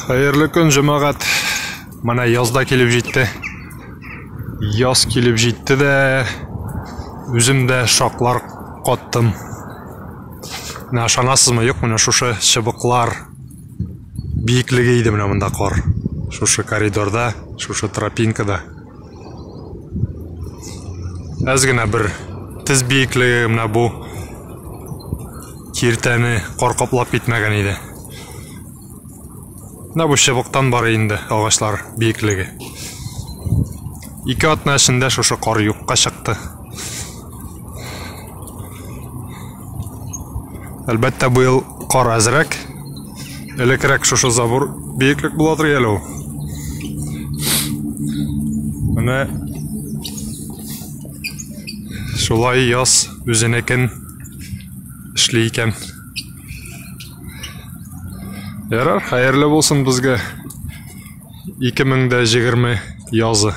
Хәерле көн, җәмәгать. Менә яз да килеп җитте. Яз килеп җитте дә, үзем дә шаклар каттым. Менә ышанасызмы, юк, менә шушы чыбыклар биеклеге иде менә монда кар. Шушы коридорда, шушы тропинкада. Әз генә бер тез биеклеге менә бу киртәне кар каплап китмәгән иде. Менә бу чыбыктан бар инде агачлар биеклеге. Ике атна эчендә шушы кар юкка чыкты. Әлбәттә, быел кар әзрәк. Элекрәк шушы забор биеклек буладыр әле ул. Менә шулай яз үзенекен эшли икән. Ярар, хәерле булсын безгә 2020 язы.